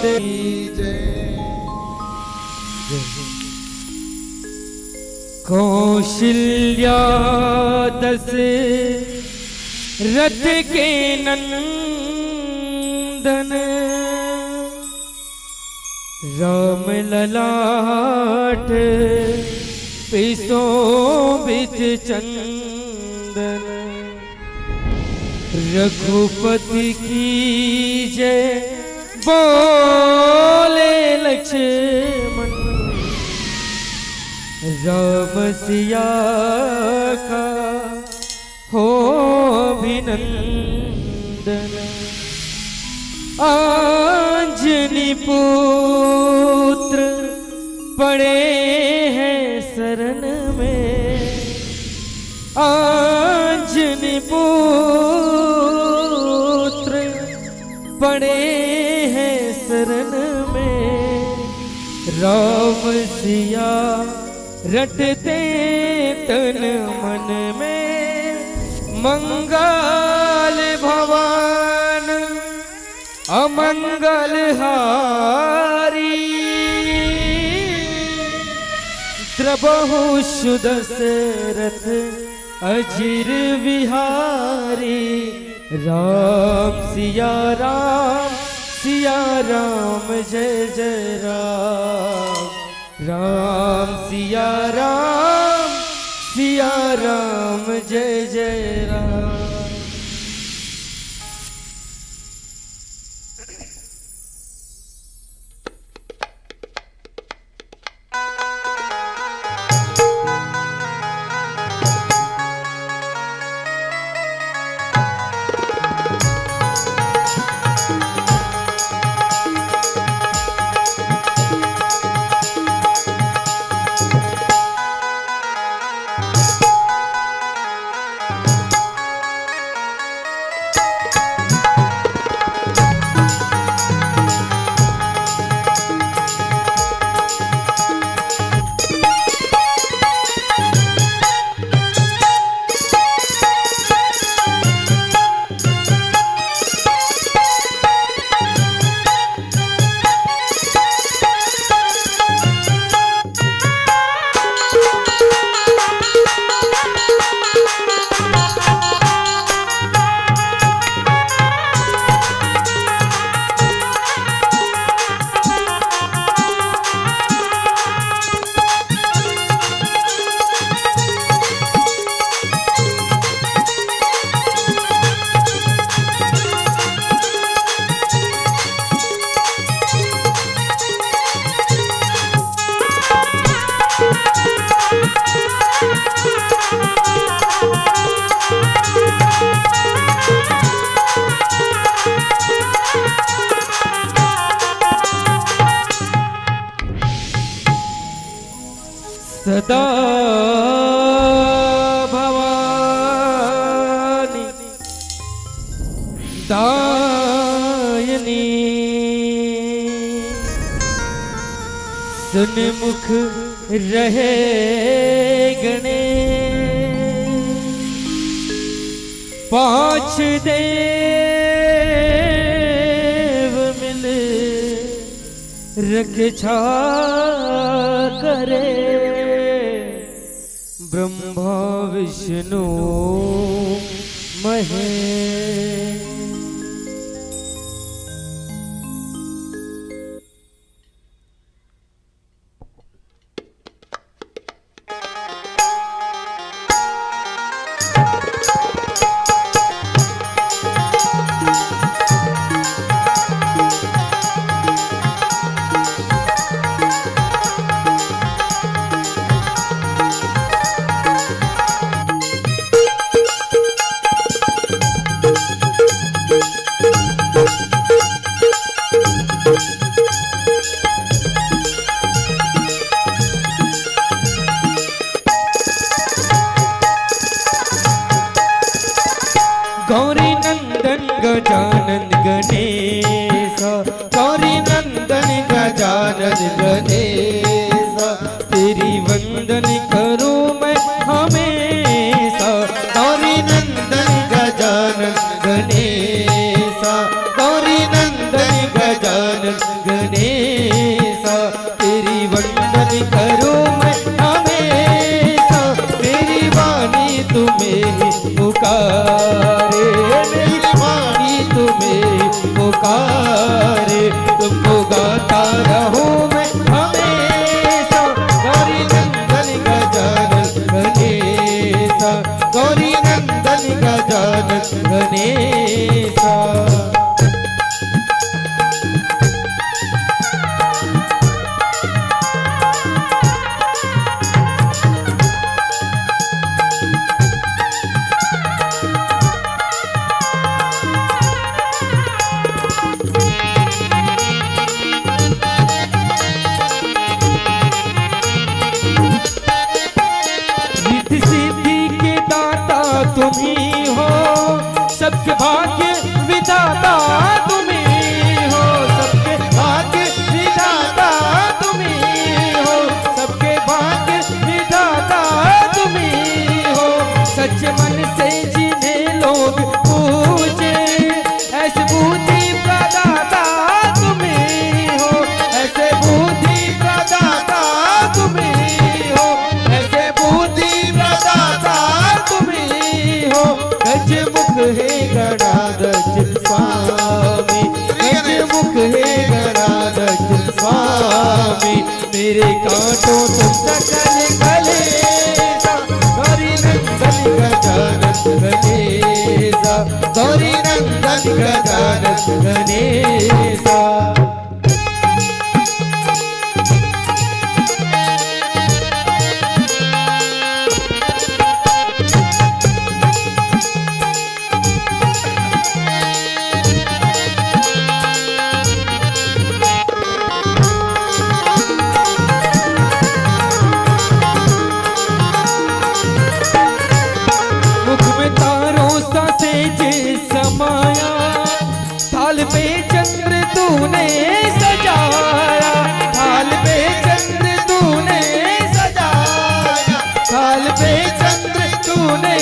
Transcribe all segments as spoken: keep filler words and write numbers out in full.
की जय। कौशल्या दशरथ के नंदन, राम ललाट पे शोभित चंदन। रघुपति की जय बोले लक्ष्मण, राम सिया का हो अभिनंदन। अंजनी पुत्र पड़े हैं शरण में, अंजनी पुत्र पड़े हैं शरण में। राम सिया रटते तन मन में, मंगल भवन अमंगल हारी। द्रवहु सुदशरथ अजिर विहारी। राम सिया राम, सिया राम, जय जय राम। राम सिया राम, सिया राम, जय जय राम। सदा भवानी दायिनी, सन्मुख रहे गणेश। पांच देव मिल रक्षा करे, ब्रह्मा विष्णु महेश। गौरी नंदन गजानन गणेश, गौरी नंदन गजानन गणेश, तेरी वंदन करूं मैं हमेशा। गौरी नंदन गजानन गणेश, गौरी नंदन गजानन गणेशा, तेरी वंदन करूं मैं हमेशा। मेरी वाणी तुम्हें ही पुकारे, मेरी वाणी तुम्हें ही पुकारे। तुमको गाता रहूं मैं हमेशा। गौरी नंदन गजानन गणेशा, गौरी नंदन गजानन गणेशा। रिद्धि सिद्धि के दाता तुम ही हो, सबके भाग्य विधाता तुम ही हो, सबके भाग्य विधाता तुम ही हो, सबके भाग्य विधाता तुम ही हो। सच मन से जिन्हें लोग पूजे, ऐसे बुद्धि प्रदाता तुम ही हो, ऐसे बुद्धि प्रदाता तुम ही हो, ऐसे बुद्धि प्रदाता तुम ही हो। गज मुख हे गणाधर स्वामी, गज मुख हे गणाधर स्वामी। मेरे कांटों तुम सकल कलेजा, गौरी नंदन गजानन गणेशा, गौरी नंदन गजानन गणेशा। मुख में तारों सा सेज समाया, थाल पे चंद्र तूने सजाया, थाल पे चंद्र तूने सजाया, थाल पे चंद्र तूने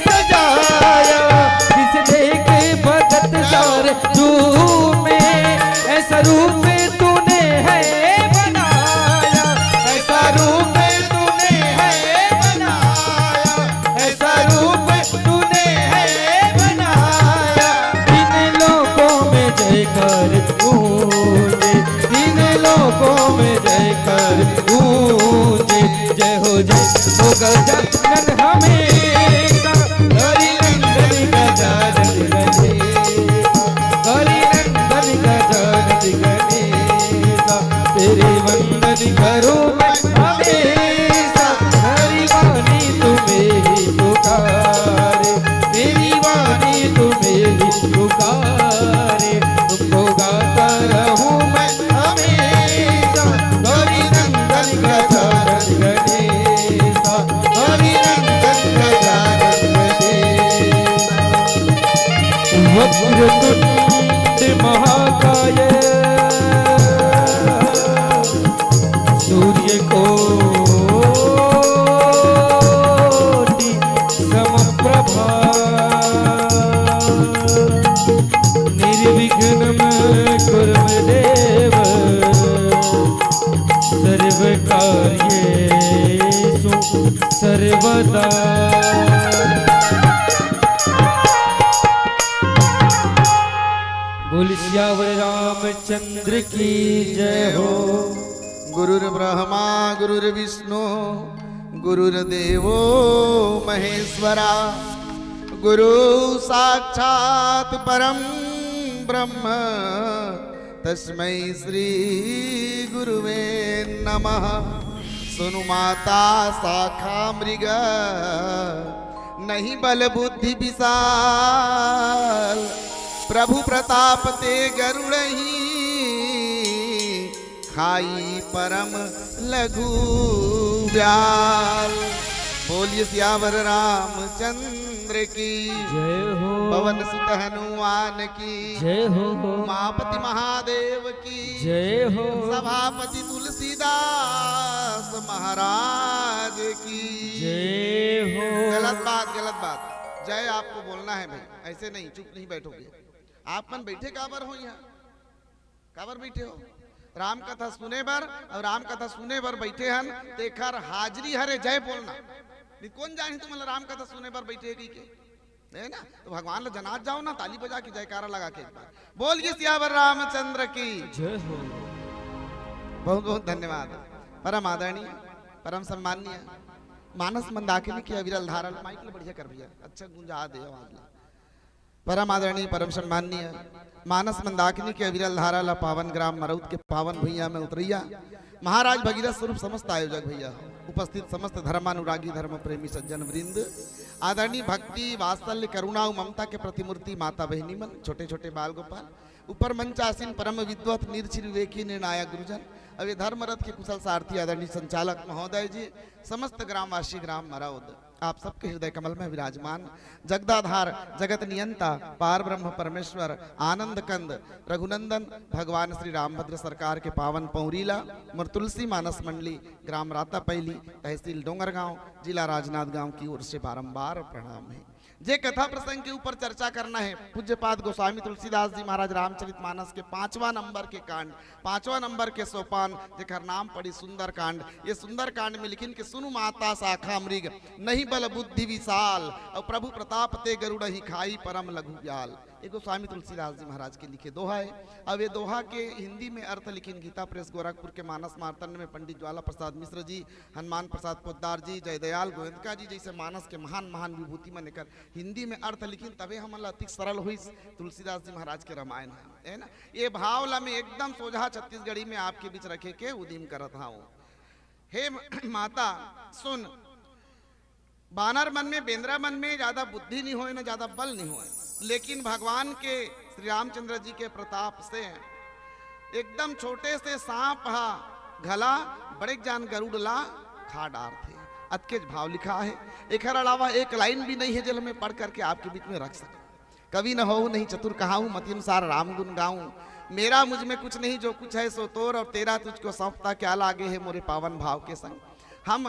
सजाया। जिसे देखे भगत सारे झूमे, ऐसा रूप तूने है बनाया, ऐसा रूप तूने है बनाया, ऐसा रूप तूने है बनाया। तीन लोकों में जयकार गूंजे, तीन लोकों में जयकार गूंजे। जय हो, जय हो गजानन हमेशा, हरि नंदन गजानन गणेशा, हरि नंदन गजानन गणेशा। तेरे वंदन करूं मैं हमेशा, हरि वाणी तुम्हें ही पुकारे, मेरी वाणी तुम्हें ही पुकारे। तुमको गाता रहूं मैं हमेशा, गौरी नंदन गजानन गणेशा, गौरी नंदन गजानन गणेशा। वक्रतुंड महाकाय, सूर्य कोटि समप्रभा, निर्विघ्नं कुरु मे देव, सर्व कार्येषु सर्वदा। बोल सियावर रामचंद्र की जय हो। गुरुर्ब्रह्मा गुरुर्विष्णु गुरुर्देवो महेश्वरा, गुरु साक्षात परम ब्रह्म, तस्मै श्री गुरुवे नमः। सुनु माता शाखा मृग, नहीं बल बुद्धि विशाल, प्रभु प्रताप ते गरुड़ही, खाई परम लघु व्याल। बोलिए सियावर रामचंद्र की, जय हो। पवन सुत हनुमान की, जय हो। उमापति महादेव की, जय हो। सभापति तुलसीदास महाराज की, जय हो। गलत बात, गलत बात। जय आपको बोलना है भाई, ऐसे नहीं, चुप नहीं बैठोगे। आप मन बैठे काबर हो यहाँ? काबर बैठे हो? राम कथा सुने बर, अउ राम कथा सुने बर बइठे हन, तेखर हाजिरी हरे जय बोलना। नहीं, कोन जानही तुमन ला राम कथा सुने बर बइठे हे कहिके, हे ना? तो भगवान ला जनात जाव ना, ताली बजा के, जयकारा लगा के एक बार। बोलिए सियावर रामचंद्र की। जय हो। बहुत बहुत धन्यवाद। परम आदरणीय, परम सम्माननीय मानस मंदाकिनी के अविरल धारा ल, माइक ला बढ़िया कर भैया, अच्छा गुंजा दे आवाज ला। परम आदरणीय, परम सम्माननीय मानस मंदाकिनी के अविरल धारा ला पावन ग्राम मरौद के पावन भुइयां में उतरैया महाराज भगीरथ स्वरूप समस्त आयोजक भैया, उपस्थित समस्त धर्मानुरागी धर्म प्रेमी सज्जन वृंद, आदरणीय भक्ति, वात्सल्य, करुणा अउ ममता के प्रतिमूर्ति माता बहिनी मन, छोटे छोटे बाल गोपाल, ऊपर मंचासीन परम विद्वत, निर्चिर विवेकी, निर्णायक गुरुजन, अउ ये धर्म रथ के कुशल सारथी आदरणीय संचालक महोदय जी, समस्त ग्रामवासी ग्राम मरौद, आप सबके हृदय कमल में विराजमान जगदाधार, जगत नियंता, पार ब्रह्म परमेश्वर, आनंद कंद, रघुनंदन, भगवान श्री रामभद्र सरकार के पावन पौरी ला मोर तुलसी मानस मंडली, ग्राम रातापैली, तहसील डोंगरगांव, जिला राजनांदगांव की ओर से बारंबार प्रणाम हे। जे कथा प्रसंग के ऊपर चर्चा करना हे, पूज्यपाद गोस्वामी तुलसीदास जी महाराज रामचरित मानस के पांचवा नंबर के कांड, पांचवा नंबर के सोपान, जेकर नाम पड़ी सुंदरकांड। ये सुंदरकांड में लिखिन कि सुनु माता शाखा मृग, नहीं बल बुद्धि विशाल, अउ प्रभु प्रताप ते गरुड़हि खाई परम लघु ब्याल। ये गोस्वामी तुलसीदास जी महाराज के लिखे दोहा हे। अब ये दोहा के हिंदी में अर्थ लिखिन गीता प्रेस गोरखपुर के मानस मार्तंड में पंडित ज्वाला प्रसाद मिश्र जी, हनुमान प्रसाद पोद्दार जी, जयदयाल गोयंदका जी जैसे मानस के महान महान विभूति मन एकर हिंदी में अर्थ लिखिन, तबे हमन ला अतिक सरल होइस तुलसीदास जी महाराज के रामायण ह, हे ना? ये भाव ला मैं एकदम सोझा छत्तीसगढ़ी में आपके बीच रखे के उदिम करत हूँ। हे म-, माता, सुन, बानर मन में, बेंदरा मन में ज्यादा बुद्धि नहीं होय ना ज्यादा बल नहीं होय, लेकिन भगवान के, श्री रामचंद्र जी के प्रताप से एकदम छोटे से सांप हा घला बड़े जान गरुड़ ला खा डारथे। अतकेच भाव लिखा हे, एकर अलावा एक लाइन भी नहीं हे जेला मैं पढ़ करके आपके बीच में रख सकूं। कवि न होऊं नहीं चतुर कहाऊं, मति अनुसार राम गुण गाऊं। मेरा मुझ में कुछ नहीं, जो कुछ है सो तोर, और तेरा तुझको सौंपता क्या लागे है मोरे पावन भाव के संग। हम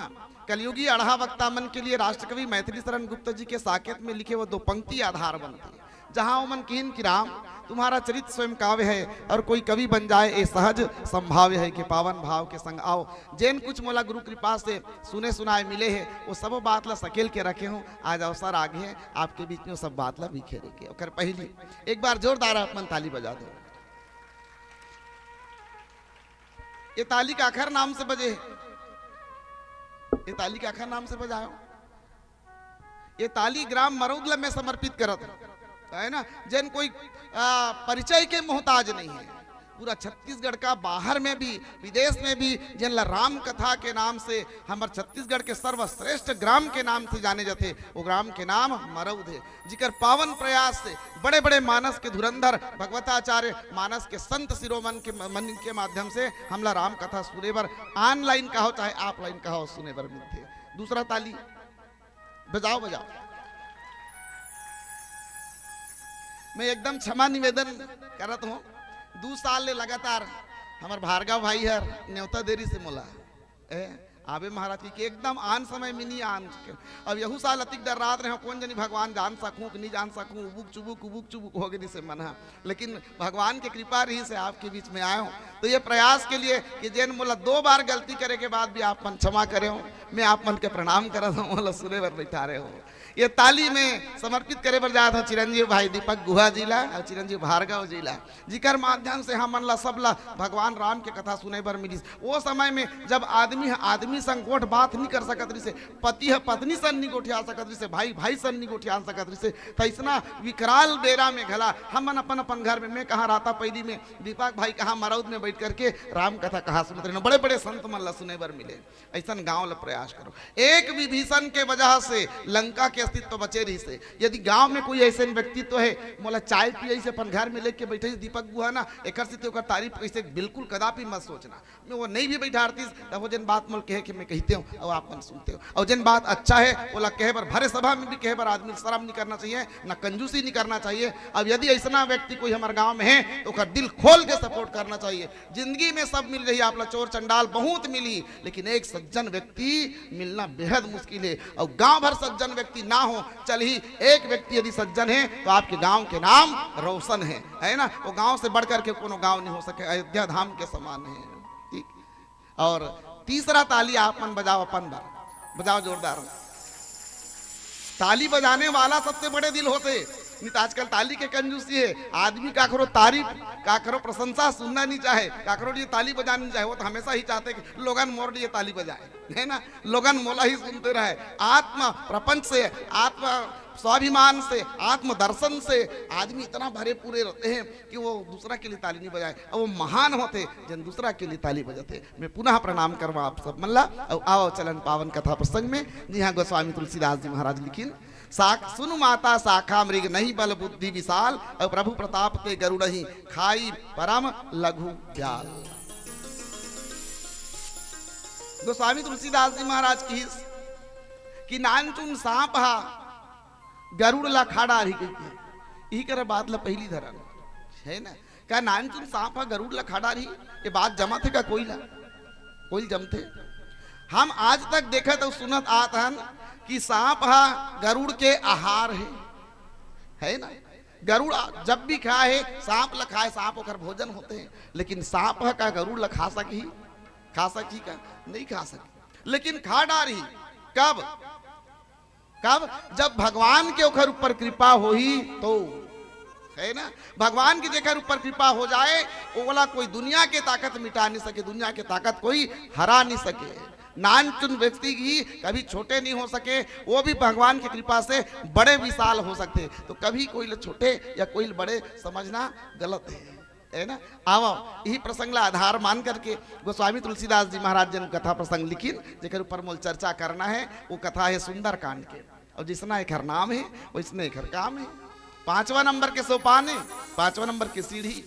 कलयुगी अड़हा वक्ता मन के लिए राष्ट्रकवि मैथिली शरण गुप्त जी के साकेत में लिखे वो दो पंक्ति आधार बनथे, जहां ओमन किहिन कि राम, तुम्हारा चरित्र स्वयं काव्य है और कोई कवि बन जाए, ये सहज संभाव्य है कि पावन भाव के संग आओ। जेन कुछ मोला गुरु कृपा से सुने सुनाए मिले हे, वो सब बात ला सकेल के रखे हूँ। आज अवसर आगे हे आपके बीच में वो सब बात ला बिखेरे के। ओकर पहली एक बार जोरदार आप मन ताली बजा दो। ये ताली काखर नाम से बजे हे? ये ताली काखर नाम से बजायो? ये ताली ग्राम मरौद ल मैं समर्पित करत हूँ, हे ना, जेन कोई, आ, परिचय के मोहताज नहीं हे। पूरा छत्तीसगढ़ का बाहर में भी, विदेश में भी जेन ला राम कथा के नाम से, हमर छत्तीसगढ़ के सर्वश्रेष्ठ ग्राम के नाम से जाने जाथे, वो ग्राम के नाम मरौद हे, जिकर पावन प्रयास से बड़े बड़े मानस के धुरंधर भगवताचार्य, मानस के संत शिरोमन के म-, मन के माध्यम से हमला राम कथा सुने बर online कहो चाहे offline कहो सुने बर मिलथे। दूसरा ताली बजाओ, बजाओ। मैं एकदम क्षमा निवेदन करत हूँ, दू साल ले लगातार हमर भार्गव भाई हर नेवता देरी से मोला, ए, आबे महाराज की, कि एकदम आन समय में नहीं आन के। अब यहू साल अतिक डर्रात रहे हो, कोन जनी भगवान जान सकूं कि नहीं जान सकूं, उबुक चुबुक, उबुक चुबुक हो गई से मन हा। लेकिन भगवान के कृपा रही से आपके बीच में आए हो। तो ये प्रयास के लिए कि जेन मोला दो बार गलती करे के बाद भी आप मन क्षमा करे हो, मैं आप मन के प्रणाम करत हूँ, मोला सुने बर बैठा रहे हो। ये ताली में समर्पित करे बर जात हूँ चिरंजीव भाई दीपक गुहा जी ला और चिरंजीव भार्गव जी ला, जिकर माध्यम से हमन ला सब ला भगवान राम के कथा सुने बर मिलिस। वो समय में जब आदमी ह आदमी संग गोठ बात नहीं कर सकत रिसे, पति ह पत्नी सन नहीं गोठिया सकत रिसे, भाई भाई सन नहीं गोठिया सकत रिसे, त अइसना विकराल बेरा में घला हमन अपन अपन घर में, मैं कहाँ रातापैली में, दीपक भाई कहाँ मरौद में बैठ करके राम कथा कहा सुनत रहे। बड़े बड़े संत मन ला सुने बर मिले। अइसन गांव ला प्रयास करो। एक विभीषण के वजह से लंका के अस्तित्व बचे रहिसे। यदि गांव में कोई अइसन व्यक्तित्व हे, मोला चाय पियई से अपन घर में लेके बैठे दीपक गुहा ना, एकर से ओकर तारीफ कैसे बिल्कुल कदापि मत सोचना। मैं वो नहीं भी बैठारतीस, तब वो जेन बात मोल कहे के मैं कहते हूँ और आप मन सुनते हो। और जेन बात अच्छा हे, ओला कहे बर भरे सभा में भी कहे बर आदमी शर्म नहीं करना चाहिए, ना कंजूसी नहीं करना चाहिए। अब यदि अइसना व्यक्ति कोई हमर गांव में हे, तो ओकर दिल खोल के support करना चाहिए। जिंदगी में सब मिल रही आप ला, चोर चंडाल बहुत मिली, लेकिन एक सज्जन व्यक्ति मिलना बेहद मुश्किल हे। और गांव भर सज्जन व्यक्ति ना हो, चल ही एक व्यक्ति यदि सज्जन है तो आपके गांव के नाम रोशन है, है ना? वो गांव से बढ़ करके कोनो गांव नहीं हो सके, अयोध्या धाम के समान है। ठीक। और तीसरा ताली आप मन बजाओ, अपन बार बजाओ जोरदार। ताली बजाने वाला सबसे बड़े दिल होते, नहीं तो आजकल ताली के कंजूसी है। आदमी काकरो तारीफ, काकरो प्रशंसा सुनना नहीं चाहे, काकरो लिए ताली बजानी नहीं चाहे। वो तो हमेशा ही चाहते कि लोगन मोर लिए ताली बजाए, है ना? लोगन मोला ही सुनते रहे। आत्म प्रपंच से, आत्म स्वाभिमान से, आत्म दर्शन से आदमी इतना भरे पूरे रहते हैं कि वो दूसरा के लिए ताली नहीं बजाए। अब वो महान होते जन दूसरा के लिए ताली बजाते। मैं पुनः प्रणाम करवा आप सब मन ला। अब आओ चलन पावन कथा प्रसंग में, जिहाँ गोस्वामी तुलसीदास जी महाराज लिखिन, साख सुनु माता शाखा मृग, नहीं बल बुद्धि विशाल, और प्रभु प्रताप ते गरुड़हि, खाई परम लघु जाल। गोस्वामी तुलसीदास जी महाराज कहिस कि नानचुन सांप हा गरुड़ ला खा डारही कहिके, इही करा बात ला पहिली धरन, है ना? का नानचुन सांप हा गरुड़ ला खा डारही? ये बात जमत हे का कोई ला? कोई जमथे? हम आज तक देखत अउ सुनत आत हन कि सांप हा गरुड़ के आहार हे, है ना? गरुड़ जब भी खाए, सांप ला खाए, सांप ओकर भोजन होते हैं, लेकिन सांप हा का गरुड़ ला खा सकही? खा सकही का? नहीं खा सकही। लेकिन खा डारही। कब? कब? जब भगवान के ओकर ऊपर कृपा होही तो, है ना? भगवान के जेकर ऊपर कृपा हो जाए, ओला कोई दुनिया के ताकत मिटा नहीं सके, दुनिया के ताकत कोई हरा नहीं सके। नानचुन व्यक्ति ही कभी छोटे नहीं हो सके, वो भी भगवान की कृपा से बड़े विशाल हो सकते। तो कभी कोई ल छोटे या कोई ल बड़े समझना गलत है, है ना? आवो, यही प्रसंग ला आधार मान करके गोस्वामी तुलसीदास जी महाराज जन कथा प्रसंग लिखिन, जेकर ऊपर मोल चर्चा करना है, वो कथा है सुंदरकांड के। और जिसना एकर नाम है, वैसने एकर काम है। पांचवा नंबर के सोपान है, पांचवा नंबर के सीढ़ी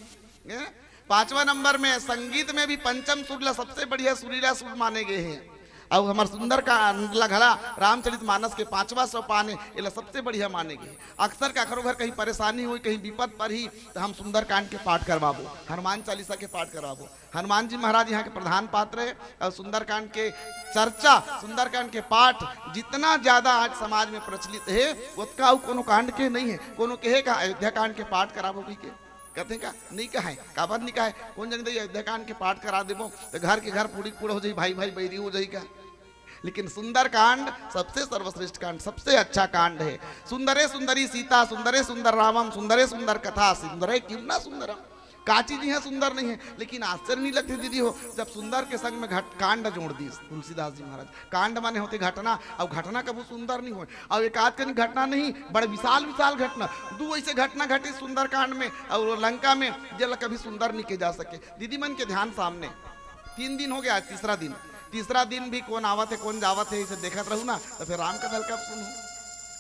है। पांचवा नंबर में संगीत में भी पंचम सुर ला सबसे बढ़िया सुरीला सुर माने गए हैं। और हमार सुंदरकांड ला घला रामचरित मानस के पांचवा सोपान है, एला सबसे बढ़िया माने गए। अक्सर काकरो घर कहीं परेशानी होई, कहीं विपद परही, तो हम सुंदरकांड के पाठ करवाबो, हनुमान चालीसा के पाठ करवाबो। हनुमान जी महाराज यहाँ के प्रधान पात्र है और सुंदरकांड के चर्चा, सुंदरकांड के पाठ जितना ज्यादा आज समाज में प्रचलित है, ओतका अउ कोनो कांड के नहीं है। कोनो कहे का अयोध्या कांड के पाठ कराबो कहिके, कहते का नहीं कहे, काबर नहीं कहे? कौन जन दे अयोध्या कांड के पाठ करा देबो तो घर के घर पूरी पूरा हो जाई, भाई भाई बैरी हो जाई का? लेकिन सुंदरकांड सबसे सर्वश्रेष्ठ कांड, सबसे अच्छा कांड है। सुंदरे सुंदरी सीता, सुंदरे सुंदर रामम, सुंदरे सुंदर कथा, सुंदरे किम ना सुंदरम। का चीज यहाँ सुंदर नहीं है? लेकिन आश्चर्य नहीं लगते दीदी हो, जब सुंदर के संग में घट कांड जोड़ दी तुलसीदास जी महाराज। कांड माने होते घटना, और घटना कभू सुंदर नहीं होय। और एक आध कनी घटना नहीं, बड़े विशाल विशाल घटना, दू ऐसे घटना घटी सुंदरकांड में और लंका में, जेला कभी सुंदर नहीं के जा सके। दीदी मन के ध्यान सामने, तीन दिन हो गया, आज तीसरा दिन, तीसरा दिन भी कौन आवत है, कौन जावत है, इसे देखत रहू ना, तो फिर राम कथा कब सुनू?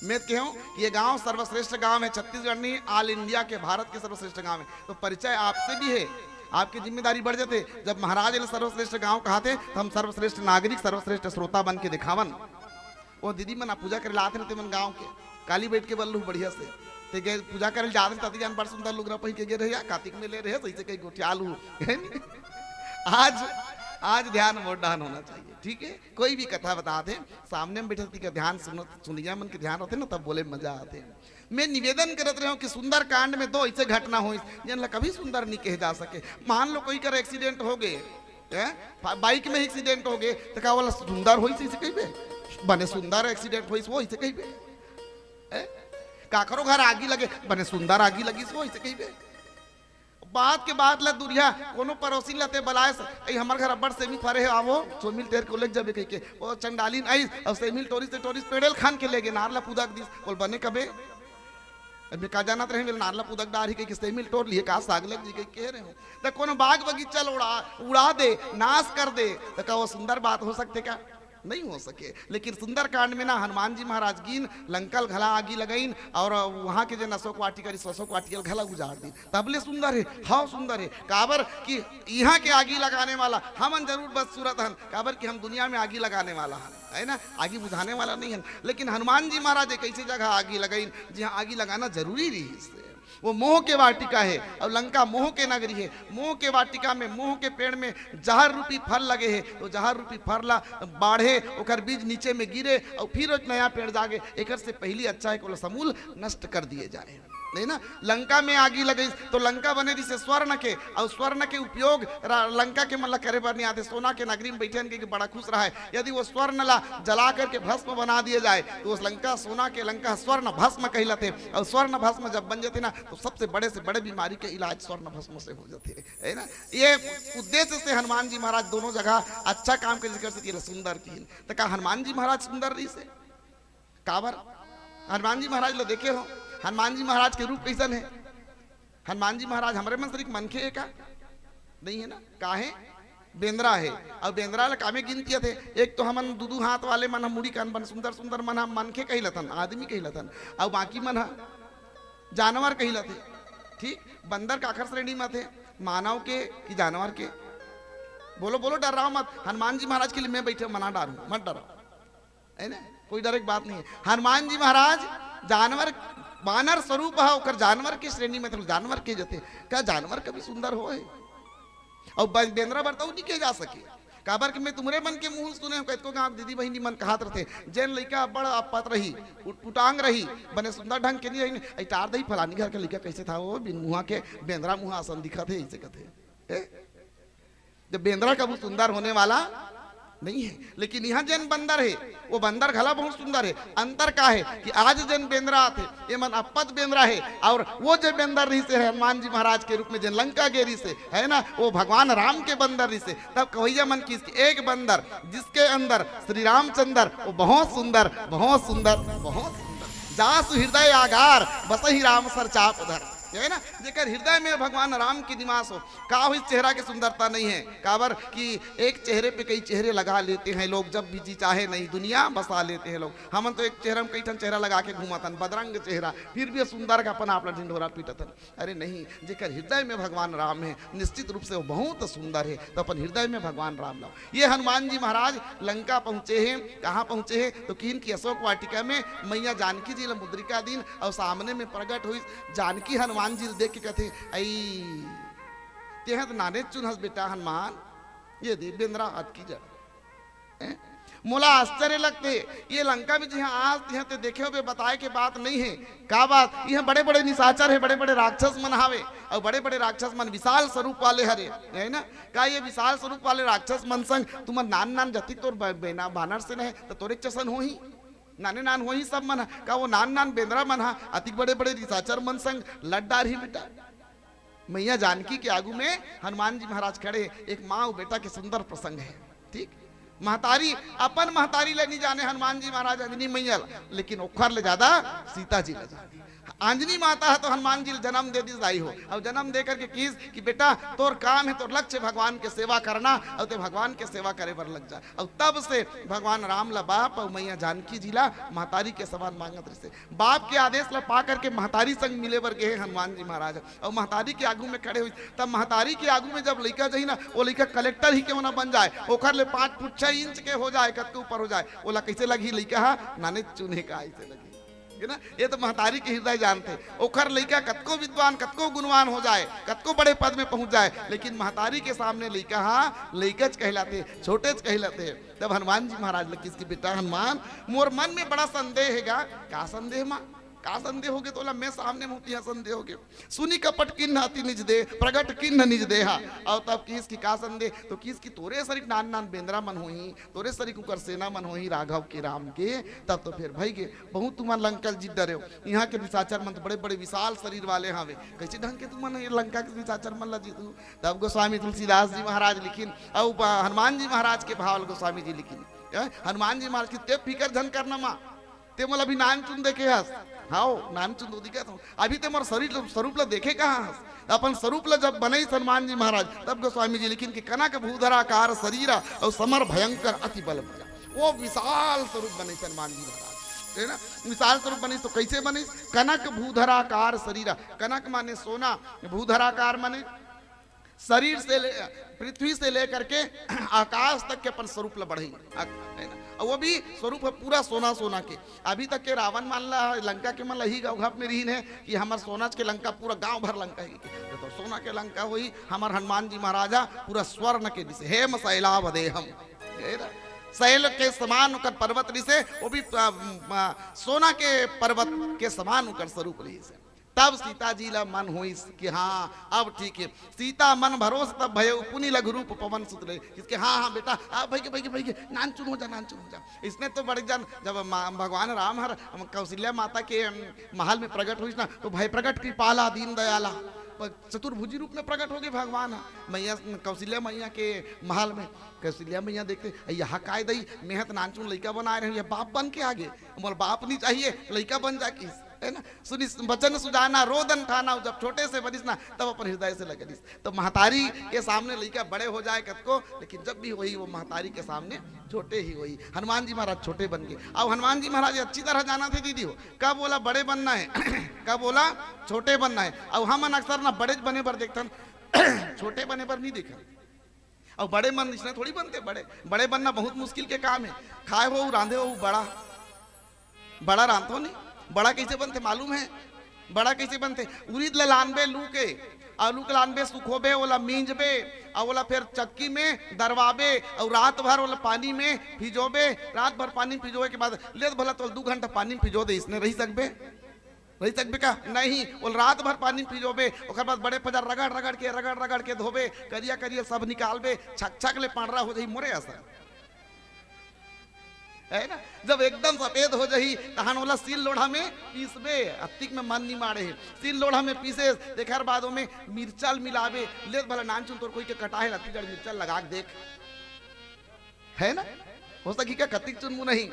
मैं कहूँ कि ये गांव सर्वश्रेष्ठ गांव है, छत्तीसगढ़ नहीं, all India के, भारत के सर्वश्रेष्ठ गांव है। तो परिचय आपसे भी है, आपकी जिम्मेदारी बढ़ जाते। जब महाराज ने सर्वश्रेष्ठ गांव कहा थे, तो हम सर्वश्रेष्ठ नागरिक, सर्वश्रेष्ठ श्रोता बन के दिखावन। वो दीदी मन पूजा करे ला आथे न ते मन गांव के, काली बैठ के बल्लू बढ़िया से। ते गए पूजा करे जात न, तती जान बड़ सुंदर लुगरा पहिर के गे रहे, या कातिक में ले रहे, सही से कहीं गोठिया लू। आज, आज ध्यान मोर डाहन होना चाहिए, ठीक है? कोई भी कथा बता दे, सामने में बैठे ती का ध्यान सुनत, सुनिया मन के ध्यान रहते ना, तब बोले मजा आते। मैं निवेदन करत रहे हूँ कि सुंदरकांड में दो ऐसे घटना होइस, जेन ला कभी सुंदर नहीं कहे जा सके। मान लो कोई कर एक्सीडेंट हो गए, हैं? बा-, बाइक में एक्सीडेंट हो गए, तो का वाला सुंदर होइस इसे कहिबे? बने सुंदर एक्सीडेंट होइस वो इसे कहिबे? हैं? काकरो घर आगी लगे, बने सुंदर आगी लगिस वो इसे कहिबे? बात के बात ला दुरिहा, कोनो पड़ोसी ला ते बलाए से, "ए, हमर घर अब्बड़ सेमी फरे हे, आवो, सेमी ल टेर के लेग जाबे," कहिके। वो चंडालिन आइस, और सेमी ल टोरिस ते टोरिस पेड़े ल खान के लेगे, नार ला पुदक दिस, बोल बने कबे? अब मैं का जानत रहे, मेरे नार ला पुदक डारही कहिके सेमी ल टोर लिए, का साग लग जी कहिके कह रहे हो। त कोनो बाग बगीचा ल उड़ा, उड़ा दे, नाश कर दे, त का वो सुंदर बात हो सकते का? नहीं हो सके। लेकिन सुंदरकांड में ना हनुमान जी महाराज गिन लंका ल घला आगी लगाइन और वहां के जेन अशोक वाटिका रहिस, अशोक वाटिका ल घला उजाड़ दिन। तबले सुंदर है, हाव सुंदर है। काबर कि यहाँ के आगी लगाने वाला हमन जरूर बदसूरत हन, काबर कि हम दुनिया में आगी लगाने वाला हन, है ना, आगी बुझाने वाला नहीं हन। लेकिन हनुमान जी महाराज एक ऐसी जगह आगी लगाइन, जहाँ आगी लगाना जरूरी रहिस। वो मोह के वाटिका हे अउ लंका मोह के नगरी हे। मोह के वाटिका में मोह के पेड़ में जहर रूपी फल लगे हे, तो जहर रूपी फल ला बाढ़े, ओकर बीज नीचे में गिरे अउ फिर एक नया पेड़ जागे। एकर से पहिली अच्छा हे कि ओला समूल नष्ट कर दिए जाए, नहीं ना? लंका में आगी लगे तो लंका बने रिहिसे स्वर्ण के, अउ स्वर्ण के उपयोग रा-, लंका के मन ला करे बर नहीं आथे। सोना के नगरी में बैठे हन के बड़ा खुश रहा है। यदि वो स्वर्ण ला जला करके भस्म बना दिए जाए तो उस लंका, सोना के लंका स्वर्ण भस्म कहलाथे। अउ स्वर्ण भस्म जब बन जाथे ना, तो सबसे बड़े से बड़े बीमारी के इलाज स्वर्ण भस्म से हो जाथे, है ना? ये उद्देश्य से हनुमान जी महाराज दोनों जगह अच्छा काम के जिक्र से ये सुंदर किहिन। तो का हनुमान जी महाराज सुंदर रिहिसे? काबर? हनुमान जी महाराज ला देखे हो, हनुमान जी महाराज के रूप कैसन हे? हनुमान जी महाराज हमरे मन सरीक मनखे हे का? नहीं हे ना। का हे? बेंदरा हे। अउ बेंदरा ला कामे गिनती आथे? एक तो हमन दू दू हाथ वाले मन ह, मुड़ी कान बन सुंदर सुंदर मन ह मनखे कहलाथन, आदमी कहलाथन, अउ बाकी मन ह जानवर कहलाथे। ठीक, बंदर काखर श्रेणी में आथे? मानव के कि जानवर के? बोलो बोलो, डर्राव मत। हनुमान जी महाराज के लिए मैं बैठे, मना डारूं, मत डराओ। है ना? कोई डरे के बात नहीं है। हनुमान जी महाराज जानवर, बानर स्वरूप है, ओकर जानवर के श्रेणी में तो जानवर के जथे। का जानवर कभी सुंदर होय? अउ बे-, बेंदरा बर तो नहीं के जा सके। काबर कि मैं तुमरे मन के मुंह सुने हूं, कतको गांव दीदी बहिनी मन कहत रथे, जेन लइका बड़ अपत रही, उटपुटांग रही, बने सुंदर ढंग के नहीं रही, "अई टार दही, फलानी घर के लइका कैसे था वो, बिन मुहा के, बेंदरा मुहा असन दिखत हे," ऐसे कथे। ए? जब बेंदरा कभू सुंदर होने वाला नहीं है, लेकिन यहाँ जेन बंदर है, वो बंदर घला बहुत सुंदर है। अंतर का है कि आज जेन बेंदरा आथे, ये मन अपत बेंदरा है, और वो जो बेंदर रिहिसे हनुमान जी महाराज के रूप में जेन लंका गे रिहिसे, है ना, वो भगवान राम के बंदर रिहिसे। तब कवैया मन किहिस कि एक बंदर जिसके अंदर श्री रामचंद्र, वो बहुत सुंदर, बहुत सुंदर, बहुत सुंदर। जासु हृदय आगार, बसहि राम सर चाप धर। है ना, जेकर हृदय में भगवान राम के निवास हो, का हुई चेहरा के सुंदरता नहीं है? काबर कि एक चेहरे पे कई चेहरे लगा लेते हैं लोग, जब भी जी चाहे नई दुनिया बसा लेते हैं लोग। हमन तो एक चेहरा में कई ठन चेहरा लगा के घूमत हन, बदरंग चेहरा, फिर भी सुंदर का अपन आप ला ढिंढोरा पीटत हन। अरे नहीं, जेकर हृदय में भगवान राम है, निश्चित रूप से वो बहुत सुंदर है। तो अपन हृदय में भगवान राम लाओ। ये हनुमान जी महाराज लंका पहुंचे हैं। कहाँ पहुंचे हैं? तो किहिन कि अशोक वाटिका में मैया जानकी जी ला मुद्रिका दीन और सामने में प्रकट हुई। जानकी हनुमान जी ला देख के कथे, "अई, तेह तो नाने चुनहस बेटा हनुमान, ये दे बेंदरा हाथ की जड़।" हैं? मोला आश्चर्य लगथे, ये लंका में जिहाँ आज तिहाँ ते देखे होबे, बताए के बात नहीं है। का बात? यहाँ बड़े-बड़े निशाचर है, बड़े-बड़े राक्षस मन हावे, और बड़े-बड़े राक्षस मन विशाल स्वरूप वाले हरे, है ना? का ये विशाल स्वरूप वाले राक्षस मन संग तुमन नान-नान जतिक तोर ब-, बेना-, बानर सेना है, त तोरे चसन होही? नाने-नान होही सब मन ह। का वो नान-नान बेंदरा मन ह अतिक बड़े-बड़े निशाचर मन संग लड़ डारही बेटा? मैया जानकी के आगू में हनुमान जी महाराज खड़े, एक माँ अउ बेटा के सुंदर प्रसंग है। ठीक, महतारी अपन महतारी ले नहीं जाने हनुमान जी महाराज अंजनी मैया ला, लेकिन ओखर ले ज्यादा सीता जी ला जाने। अंजनी माता ह तो हनुमान जी ला जन्म दे दिस दाई हो, अउ जन्म दे करके किहिस कि बेटा तोर काम है, तोर लक्ष्य भगवान के सेवा करना, अउ ते भगवान के सेवा करे बर लग जा। अउ तब से भगवान राम ला बाप अउ मैया जानकी जी ला महतारी के समान मांगत रहिसे। बाप के आदेश ला पा करके महतारी संग मिले बर गे हे हनुमान जी महाराज, अउ महतारी के आगू में खड़े हुई। तब महतारी के आगू में जब लइका जाही ना, वो लइका कलेक्टर ही क्यों ना बन जाए, ओखर ले पाँच फुट छह इंच के हो जाए, कतके ऊपर हो जाए, ओला कैसे लगही? लइका हा नाने चुने का ऐसे लगही, है ना? ये तो महतारी के हृदय जानथे। ओखर लइका कतको विद्वान, कतको गुणवान हो जाए, कतको बड़े पद में पहुंच जाए, लेकिन महतारी के सामने लइका हा लइकाच कहलाथे, छोटेच कहलाथे। तब हनुमान जी महाराज ला किहिस कि बेटा हनुमान, मोर मन में बड़ा संदेह हे गा। का संदेह माँ? का संदेह होगे तोला? मैं सामने में हों तिहाँ संदेह होगे। सुनि कपट किन्ह अति निज देह, प्रगट किन्ह निज देहा। अउ तब किहिस कि का संदेह? तो किहिस कि तोरे सरीक नान नान बेंदरा मन होही, तोरे सरीक उकर सेना मन होही राघव के, राम के। तब तो फिर भई गे, बहुत तुमन लंका ल जीत डरेव। इहाँ के निशाचर मन तो बड़े बड़े विशाल शरीर वाले हावे, कैसे ढंग के तुमन ये लंका के निशाचर मन ला जीतहू? तब गोस्वामी तुलसीदास जी महाराज लिखिन, अउ ब-, हनुमान जी महाराज के भाव ल गोस्वामी जी लिखिन। ए, हनुमान जी महाराज कि ते फिकर झन करना माँ, ते मोला अभी नान चुन देखे हस। हाव, नान चुन तो दिखत हूँ। अभी ते मोर शरीर ल-, स्वरूप ला देखे कहाँ हस? अपन स्वरूप ला जब बनइस हनुमान जी महाराज, तब गोस्वामी जी लिखिन कि कनक भूधराकार शरीरा अउ समर भयंकर अति बल बीरा। वो विशाल स्वरूप बनइस हनुमान जी महाराज, है ना? विशाल स्वरूप बनइस तो कैसे बनइस? कनक भूधराकार शरीरा। कनक माने सोना, भूधराकार माने शरीर से ले, पृथ्वी से लेकर के आकाश तक के अपन स्वरूप ला बढ़ई, है ना? वो भी स्वरूप है पूरा सोना, सोना के। अभी तक के रावण मन ला, लंका के मन ला ही गाँव घाप में रहिन है कि हमर सोनाच के लंका, पूरा गाँव भर लंका है। तो सोना के लंका होही, हमर हनुमान जी महाराजा पूरा स्वर्ण के दिसे, हेम शैलावदेहम। ये ना, शैल के समान ओकर पर्वत दिसे, वो भी, अ, अ, सोना के पर्वत के समान ओकर स्वरूप रहिसे। तब सीता जी ला मन होइस कि हाँ, अब ठीक है। सीता मन भरोस तब भयउ पुनि लघु रूप पवन सुत ले। इसके हाँ, हाँ बेटा, आ, भई के, भई के, भई के, नानचुन हो जा, नानचुन हो जा। इसने तो बड़े जन, जब मा-, भगवान राम हर, हम, कौशल्या माता के, अम, महल में प्रकट होइस ना, तो भय प्रकट कृपाला दीन दयाला, प-, चतुर्भुजी रूप में प्रकट हो गए भगवान ह। मैया, कौशल्या मैया के महल में, कौशल्या मैया देखते, "यहाँ काय दई, मैं ह त नानचुन लइका बनाए रहे, ये बाप बन के आगे, मोर बाप नहीं चाहिए, लइका बन जा किस।" है ना? सुनिस वचन सुजाना रोदन ठाना, जब छोटे से बनिस ना, तब अपन हृदय से लगनिस। तो महतारी के सामने लइका बड़े हो जाए कतको, लेकिन जब भी वही वो महतारी के सामने छोटे ही वही। हनुमान जी महाराज छोटे बन गए। अब हनुमान जी महाराज अच्छी तरह जाना थे दीदी हो, कब बोला बड़े बनना है, कब बोला छोटे बनना है। अब हमन अक्सर ना बड़े बने बर देखथन, छोटे बने बर नहीं देखन। अउ बड़े मन इसने थोड़ी बनते, बड़े, बड़े बनना बहुत मुश्किल के काम है। खाए हो, रांधे हो, बड़ा, बड़ा रांधो नहीं, बड़ा कैसे बनते मालूम है? बड़ा कैसे बनते? उरीद ल लानबे लू के, आलू के लानबे, सुखोबे, ओला मींजबे, अउ ओला फिर चक्की में दरवाबे, अउ रात भर ओला पानी में भिजोबे। रात भर पानी में भिजोए के बाद ले भला तो दू घंटा पानी में भिजो दे, इसने रही सकबे? रही सकबे का? नहीं। ओल रात भर पानी में भिजोबे, ओकर बाद बड़े पजार रगड़ रगड़ के, रगड़ रगड़ के धोबे, करिया करिया सब निकालबे, छक छक ले पांडरा हो जाही मोरे असन। है ना? जब एकदम सफेद हो जाही, तहन ओला सील लोढ़ा में पीसबे, अत्तिक में मन निमाड़े हे। सील लोढ़ा में पीसे, तेखर बाद ओमे मिर्चा ल मिलाबे, ले भला नानचुन तोर कोई के कटाहे रतिगढ़ मिर्चा लगा के देख। है ना? हो सकी का कतिक चुनमु नहीं।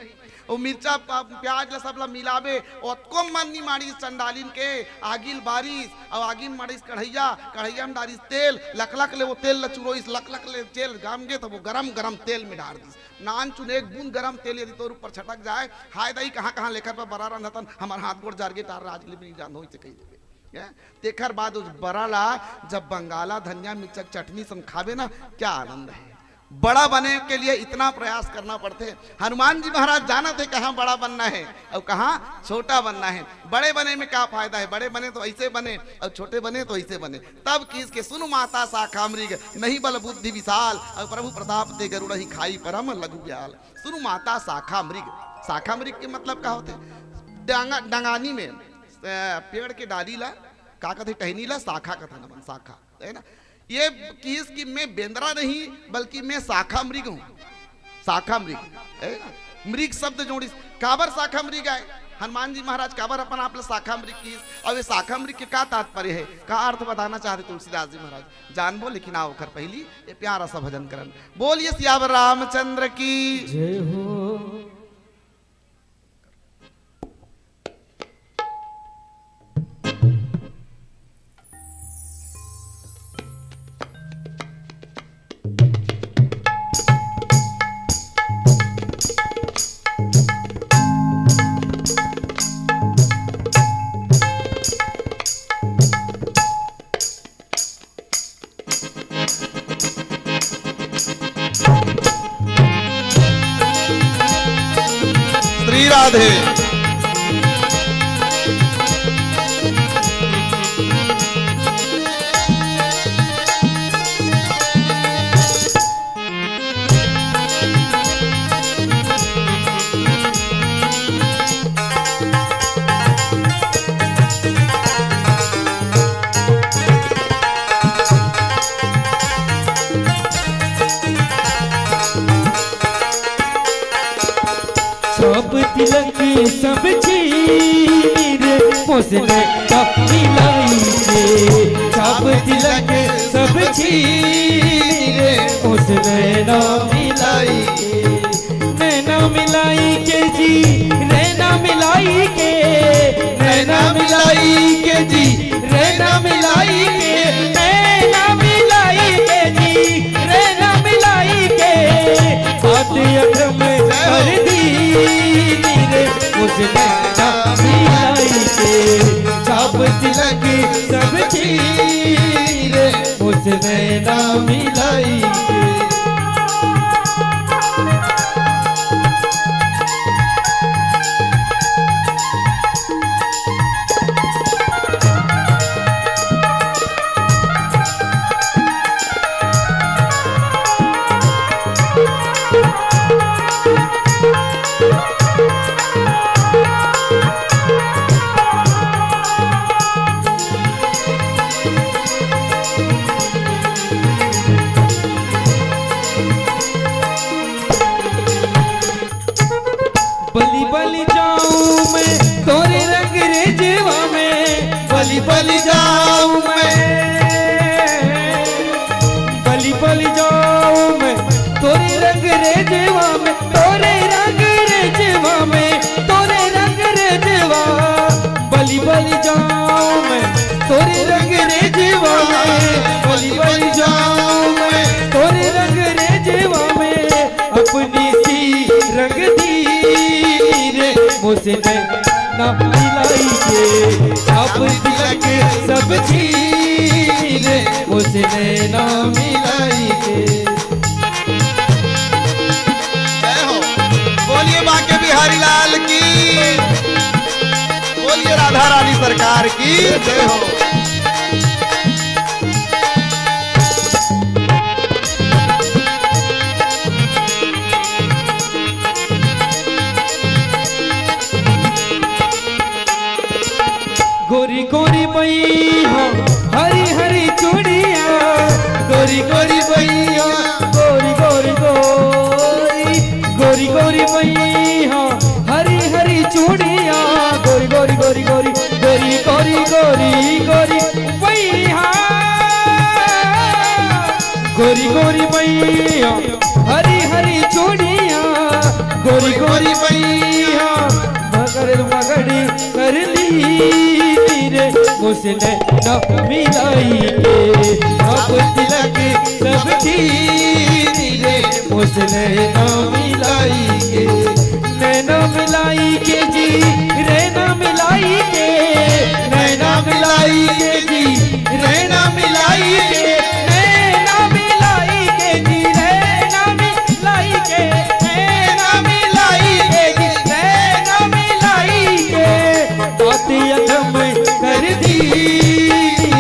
वो मिर्चा, प-, प्याज ला सब ला मिलाबे, ओतको मन नी माड़िस चंडालिन के, आगिल बारिस, अउ आगिन माड़िस कढ़ैया, कढ़ैया में डारिस तेल, लकलक ले वो तेल ला चुरोइस, लकलक ले तेल गाम गे, तब वो गरम गरम तेल में डार दिस। नानचुन एक बूंद गरम तेल यदि तोर ऊपर छटक जाए, हाय दाई, कहाँ कहाँ लेखर पर बरा रंधतन, हमर हाथ गोड़ जर गे, टार राज ले भी जान हो, इसे कही देबे। हैं? तेखर बाद उस बरा ला जब बंगाला धनिया मिर्चा के चटनी संग खाबे ना, क्या आनंद है। बड़ा बने के लिए इतना प्रयास करना पड़थे। हनुमान जी महाराज जानत हे कहाँ बड़ा बनना है अउ कहाँ छोटा बनना है। बड़े बने में क्या फायदा है, बड़े बने तो ऐसे बने अउ छोटे बने तो ऐसे बने। तब किहिस के सुन माता शाखा मृग, नहीं बल बुद्धि विशाल, अउ प्रभु प्रताप ते गरुड़हि खाई परम लघु ब्याल। सुन माता शाखा मृग, शाखा मृग के मतलब का होथे? डांगा, डंगानी में, अ, पेड़ के डाली ला का कथे, टहनी ला शाखा कथन हमन, शाखा, है ना? ये किहिस कि मैं बेंदरा नहीं, बल्कि मैं शाखा मृग हूँ। शाखा मृग, है ना? मृग शब्द जोड़िस, काबर शाखा मृग आय? हनुमान जी महाराज काबर अपन आप ला शाखा मृग किहिस? अउ ये शाखा मृग के का तात्पर्य है, का अर्थ बताना चाहते तुलसीदास जी महाराज? जानबो, लेकिन आओ ओखर पहिली ये प्यारा सा भजन करन। बोलिए सियावर रामचंद्र की। जय हो। श्री राधे। सब तिलक सब छीन रे, ओसने का मिलाई के। सब तिलक सब छीन रे, ओसने ना मिलाई के। नैना मिलाई के जी, नैना मिलाई के, नैना मिलाई के जी, नैना मिलाई के, नैना मिलाई के जी, नैना मिलाई के। बात अधम कर दी रे, उस नैना मिलाई के। सब तिलक सब छीन रे, उस नैना मिलाई के। रंग रेजवा में, तोरे रंग रेजवा में, तोरे रंग रेजवा। बलि बलि जाऊं मैं तोरे रंग रेजवा में, बलि बलि जाऊं मैं तोरे रंग रेजवा में। अपनी सी रंग दी रे, मोसे नैना मिलाई के, छाप तिलक सब चीर, मोसे नैना मिलाई के। जय हो। बोलिए बांके बिहारी लाल की, बोलिए राधा रानी सरकार की जय हो। गोरी गोरी बइया, हरी हरी चूड़िया, गोरी गोरी बइया, गोरी गोरी गोरी, गोरी गोरी बइया, हरी हरी चूड़िया, गोरी गोरी गोरी गोरी, गोरी गोरी गोरी गोरी बइया, गोरी गोरी बइया, हरी हरी चूड़िया, गोरी गोरी बइया, मगर मगड़ी कर ली रे, मोसे नैना मिलाई के, अब तिलक सब चीर रे, मोसे नैना मिलाई के, नैना मिलाई के जी, रैना मिलाई के, नैना मिलाई के जी, रैना मिलाई के, नैना मिलाई के जी, रैना मिलाई के, नैना मिलाई के जी, रैना मिलाई के। बात अधम कर दी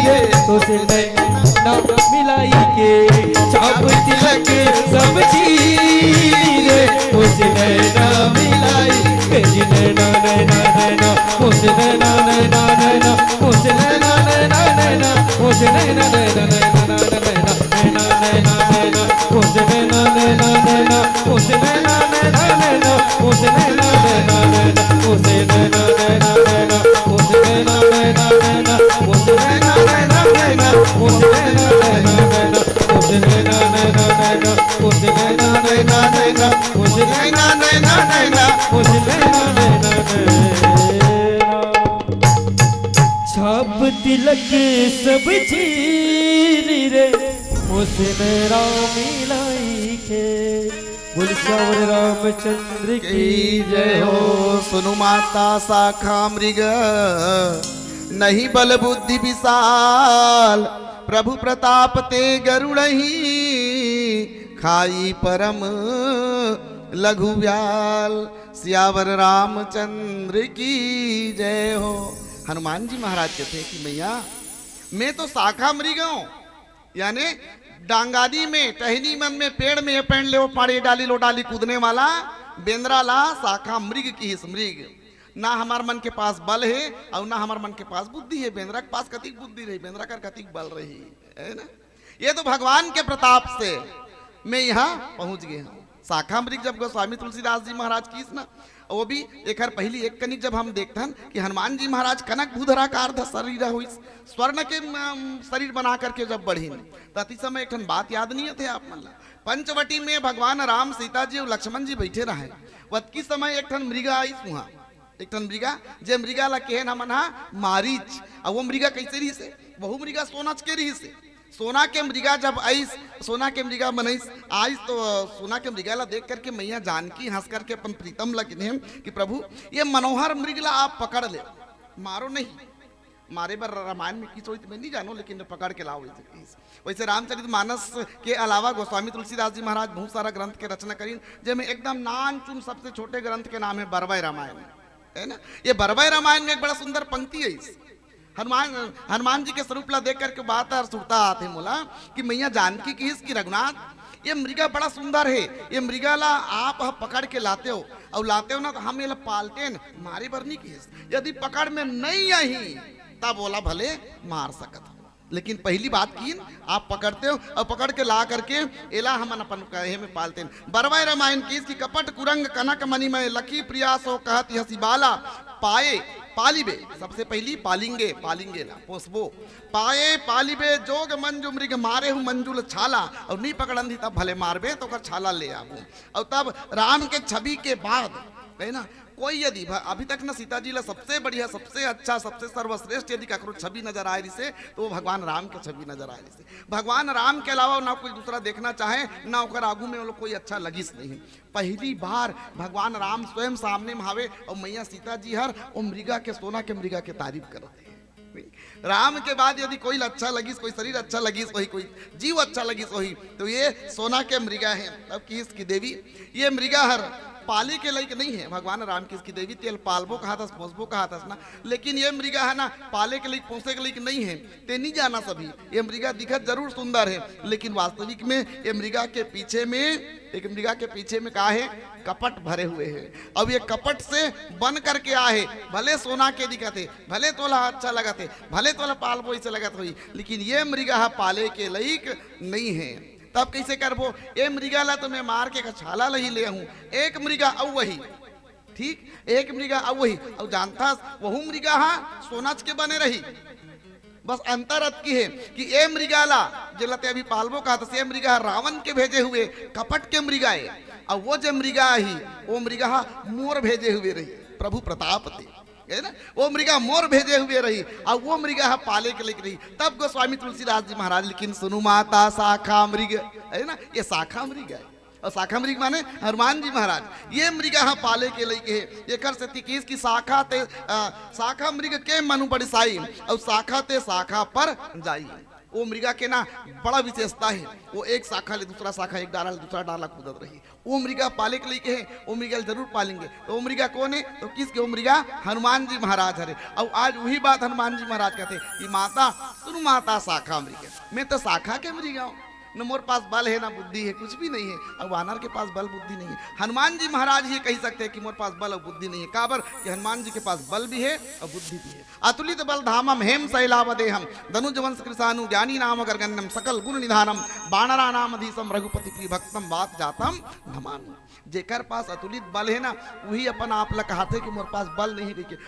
रे, तोसे नैना मिलाई के, छाप तिलक सब चीर रे, तोसे नैना मिलाई के जी, नैना नैना नैना, तोसे नैना नैना नैना, तोसे नैना नैना नैना, तोसे नैना नैना नैना। छाप तिलक सब चीर रे, मोसे नैना मिलाई के। बोल सियावर रामचंद्र की जय हो। सुनु माता साखा मृग, नहीं बल बुद्धि विशाल, प्रभु प्रताप ते गरुड़ही, खाई परम लघु व्याल। सियावर रामचंद्र की जय हो। हनुमान जी महाराज कहते हैं कि मैया, मैं तो साखा मृग हूँ, यानी डांगानी में, टहनी मन में, पेड़ में, ये पेड़ ले, वो पाड़, ये डाली, लो डाली, कूदने वाला बेंदरा ला साखा मृग किहिस, मृग। ना हमार मन के पास बल है और ना हमार मन के पास बुद्धि है। बेंदरा के पास कतिक बुद्धि रही, बेंदरा कर कतिक बल रही, है ना? ये तो भगवान के प्रताप से मैं यहाँ पहुँच गए हूँ। साखा मृग जब गोस्वामी तुलसीदास जी महाराज किहिस ना, वो भी एकर पहली एक कनिक जब हम देखथन कि हनुमान जी महाराज कनक भूधराकार ध-, शरीर होइस, स्वर्ण के, अम, शरीर बना करके जब बढ़िन, त अति समय एक ठन बात याद नहीं आथे आप मन ला। पंचवटी में भगवान राम, सीता जी और लक्ष्मण जी बैठे रहे, वतकी समय एक ठन मृगा आइस वहाँ, एक ठन मृगा, जे मृगा ला कहेन हमन हा मारीच। अब वो मृगा कैसे रहिस हे? वहू मृगा सोनाच के रहिस हे। सोना के मृगा जब आइस, सोना के मृगा बनाइस, आइस तो सोना के मृगा ला देख करके मैया जानकी हंस करके अपन प्रीतम ला कहेन कि प्रभु, ये मनोहर मृग ला आप पकड़ ले, मारो नहीं। मारे बर रामायण में किस होई त मैं नहीं जानों, लेकिन पकड़ के लाओ, ऐसे कहिस। वैसे रामचरित मानस के अलावा गोस्वामी तुलसीदास जी महाराज बहुत सारा ग्रंथ के रचना करिन, जेमे एकदम नान चुन सबसे छोटे ग्रंथ के नाम है बरवय रामायण, है ना? ये बरवय रामायण में एक बड़ा सुंदर पंक्ति है इस हनुमान, हनुमान जी के स्वरूप ला देख करके बात और सुरता आते मोला कि मैया जानकी किहिस कि रघुनाथ, ये मृगा बड़ा सुंदर है, ये मृगा ला आप ह पकड़ के लाते हो और लाते हो ना, तो हम ये ला पालते हैं, मारे बर नहीं किहिस। यदि पकड़ में नहीं आही, तब ओला भले मार सकत हो, लेकिन पहली बात किहिन, आप पकड़ते हो और पकड़ के ला करके एला हमन अपन कहे में पालते हैं। बरवय रामायण किहिस कि कपट कुरंग कनक मणिमय, लखी प्रिया सो कहत हसी बाला, पाए पालिबे, सबसे पहिली पालिंगे, पालिंगे ला पोसबो। पाए पालिबे जोग मंजु मृग मारे हूँ मंजुल छाला, अउ नी पकड़न दी तब भले मारबे तो ओकर छाला ले आबू। अउ तब राम के छवि के बाद, है ना, कोई यदि भ-, अभी तक न सीता जी ला सबसे बढ़िया, सबसे अच्छा, सबसे सर्वश्रेष्ठ यदि ककरो छवि नजर आए रिसे तो वो भगवान राम के छवि नजर आए रिसे। भगवान राम के अलावा ना कोई दूसरा देखना चाहे, ना ओकर आगू में वो लोग कोई अच्छा लगिस नहीं। पहली बार भगवान राम स्वयं सामने में हावे अउ मैया सीता जी हर ओ मृगा के, सोना के मृगा के तारीफ करत हे। राम के बाद यदि कोई अच्छा लगिस, कोई शरीर अच्छा लगिस, वही कोई जीव अच्छा लगिस, वही तो ये सोना के मृगा है। तब किहिस कि देवी, ये मृगा हर पाले के लायक नहीं है। भगवान राम किहिस कि देवी, तेल पालबो कहाथस, पोसबो कहाथस ना, लेकिन ये मृगा है ना, पाले के लायक, पोसे के लायक नहीं है। ते नहीं जाना सभी, ये मृगा दिखत जरूर सुंदर है, लेकिन वास्तविक में ये मृगा के पीछे में, एक मृगा के पीछे में का है? कपट भरे हुए है। अब ये कपट से बन करके आए, भले सोना के दिखत है, भले तोला अच्छा लगत है, भले तोला पालबो इसे लगत होई, लेकिन ये मृगा ह पाले के लायक नहीं है। तब कैसे करबो? ए मृगा ला तो मैं मार के छाला ला ही ले हूँ, एक मृगा अउ वही, ठीक, एक मृगा अउ वही। अउ जानथस, वहू मृगा हा सोनाच के बने रही, बस अंतर अतकी है कि ए मृगा ला, जेला ते अभी पालबो कहाथस, ए मृगा हा रावण के भेजे हुए कपट के मृगा ए, अउ वो जे मृगा ही, वो मृगा हा मोर भेजे हुए रही, प्रभु प्रताप ते, है ना? वो मृगा मोर भेजे हुए रही, अउ वो मृगा हा पाले के लायक रही। तब गोस्वामी तुलसीदास जी महाराज लिखिन, सुनु माता साखा मृग, है ना, ये साखा मृग है। अउ साखा मृग माने हनुमान जी महाराज, ये मृगा हा पाले के लायक है। एकर सेती किहिस कि साखा ते, अ, साखा मृग के मनु बड़साई, अउ साखा ते साखा पर जाई। वो मृगा के ना बड़ा विशेषता है, वो एक शाखा ले दूसरा शाखा, एक डारा ले दूसरा डारा कूदत रही। वो मृगा पाले के लायक है, वो मृगा जरूर पालेंगे। तो वो मृगा कौन है? तो किहिस कि वो मृगा हनुमान जी महाराज हरे। अउ आज वही बात हनुमान जी महाराज कहते कि माता, सुनु माता साखा मृग, मैं तो साखा के मृगा हूँ, न मोर पास बल है, ना बुद्धि है, कुछ भी नहीं है। अउ वानर के पास बल बुद्धि नहीं है। हनुमान जी महाराज ये कहि सकते हैं कि मोर पास बल अउ बुद्धि नहीं है। काबर कि हनुमान जी के पास बल भी है अउ बुद्धि भी है। अतुलित बल धामम हेम सैलाव देहम, दनुज वंश कृशानु ज्ञानी नाम अग्रगण्यम, सकल गुण निधानम, बानरा नाम अधीशम, रघुपति प्रिय भक्तम, वात जातम नमामि। जेकर पास अतुलित बल है ना, वही अपन आप ला कहाथे कि मोर पास बल नहीं रहिके।